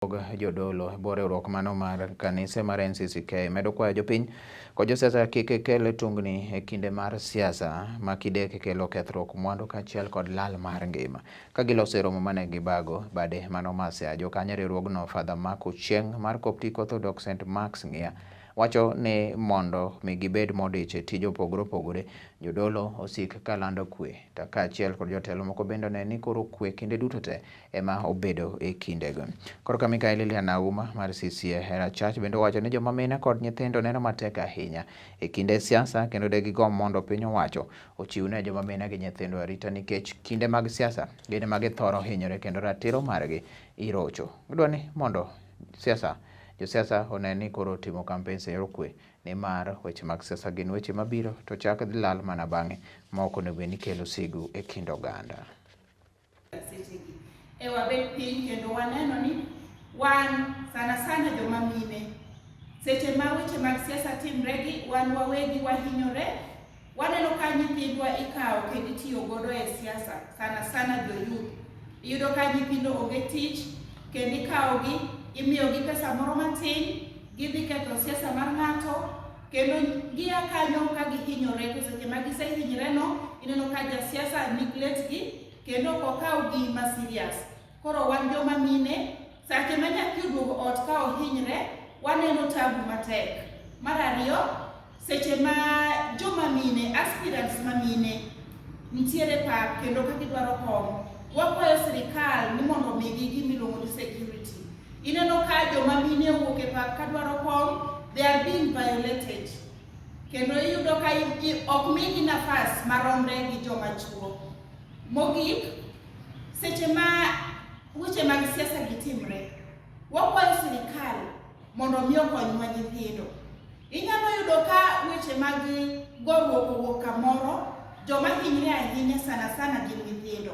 Jodolo e bwo riwruok mano mar kanise mar NCCK medo kwayo jopiny kod josiasa kik kel tungni e kinde mar siasa ma kidek kelo kethruok mwandu kaachiel kod lal mar ngima. Ka giloso e romo mane gibago bade mano mar Siaya, jokanyo e riwruogno Father Mark Ochieng mar Coptic Orthodox St Mark's Ng'iya wacho ni mondo mi gibed modich e tije opogore opogore, jodolo osik kalando kwe to kaachiel kod jotelo moko bende one ni koro kwe kinde duto te ema obedo e kindego. Korka Mikael Lilian Auma mar CCA Hera Church bende owacho ni joma mine kod nyithindo neno matek ahinya e kinde siasa kendo de gigomb mondo piny owacho ochiw ne joma mine gi nyithindo arita nikech kinde mag siasa gin ema githoro hinyore kendo ratiro margi irocho. Gidwa ni mondo siasa josiasa one ni koro timo campaigns e yor kwe nimar weche mag siasa gin weche mabiro to chak dhi lal mana bang'e ma ok onego bed ni kelo sigu e kind oganda. Sechegi e wabet piny kendo waneno ni wan sana sana joma mine, seche ma weche mag siasa timre gi wan wawegi wahinyore. Waneno ka nyithindwa ikawo kendo itiyo godo e siasa, sana sana jo youth. Iyudo ka nyithindo onge tich kendo ikawo gi, imiyo gi pesa moro matin, gidhi ketho siasa mar ng'ato kendo gia kanyo ka gihinyore. To seche ma gisehinyre no, ineno ka jasiasa neglect gi kendo ok okaw gi ma serious. Koro wan joma mine, seche ma nyathi oduogo ot ka ohinyre, waneno tabu matek. Mar ariyo, seche ma joma mine, aspirants ma mine nitiere pap kendo ka gidwaro kom, wakwayo sirikal ni mondo omigi gimiluongo ni security. Ineno ka joma mine owuok e pap kadwaro kom, they are being violated. Kendo iyudo ka ok migi nafas maromre gi joma chuo. Mogik, seche ma weche mag siasa gi timre, wakwayo sirikal mondo mi okonywa nyithindo. Inyalo yudo ka weche mag goruok owuok kamoro, joma hinyre ahinya sana sana gin nyithindo.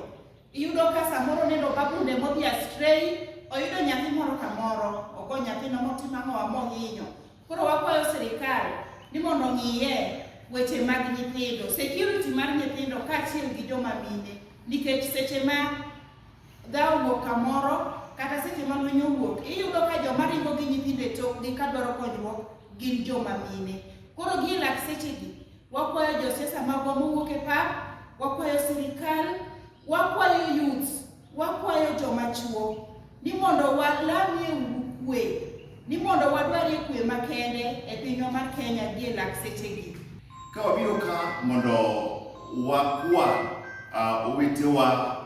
Iyudo ka samoro neno babunde modhi astray, oyudo nyathi moro kamoro, ogo nyathino motimo ang'owa mohinyo. Koro wakwayo sirikal ni mondo ong'iye weche mag nyithindo, security mar nyithindo kaachiel gi joma mine, nikech seche ma dhawo owuok kamoro kata seche ma lweny owuok, iyudo ka joma ringo gi nyithindo e tokgi kadwaro konyruok gin joma mine. Koro gi e lak sechegi, wakwayo josiasa magwa mowuok e pap, wakwayo sirikal, wakwayo youths, wakwayo joma chuo ni mondo walamie uru kwe, ni mondo wadwarie kwe makende e pinywa mar Kenya gi e lak sechegi. Ka wabiro ka mondo wakwa owetewa,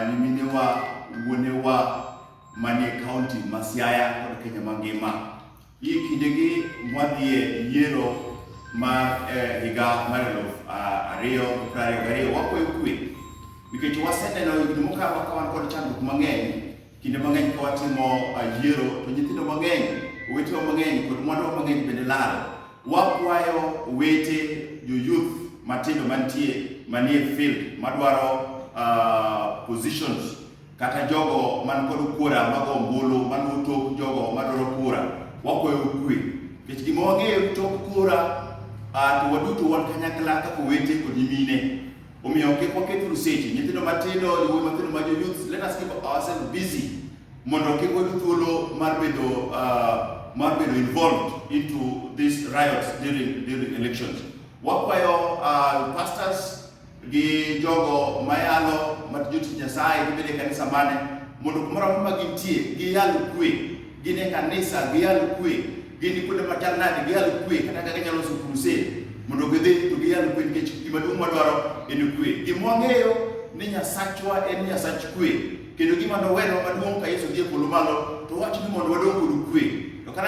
nyiminewa, wuonewa manie kaunti ma Siaya kod Kenya mangima. E kindegi mwadhie yiero mar higa mar 2022, wakwayo kwe nikech waseneno higni mokalo ka wan kod chandruok mang'eny. Kinde mang'eny ka watimo yiero to nyithindo mang'eny, owetewa mang'eny kod mwanduwa mang'eny bende lal. Wakwayo owete jo youth matindo mantie manie field madwaro positions kata jogo man kod kura mago ombulu maluwo tok jogo madwaro kura, wakwayo kwe nikech gima wang'eyo tok kura to waduto wan kanyakla kaka owete kod nyimine. Omiyo kik waketh seche nyithindo matindo, jowuoyi matindo ma jo youths, let us keep ourselves busy mondo kik wayud thuolo mar bedo involved into these riots during elections. Wakwayo pastors gi jogo mayalo ma jotich Nyasaye gibed e kanisa mane mondo kumoro amora ma gintie giyal kwe. Gin e kanisa giyal kwe, gin kuonde machal nade giyal kwe, kata kaka ginyalo loso crusade mondo gidhi to giyal kwe, nikech gima duong' madwaro en kwe. Gima wang'eyo ni Nyasachwa en Nyasach kwe kendo gima nowenwa maduong' ka Yesu dhi e polo malo to wacho ni mondo wadong' kod kwe. To kata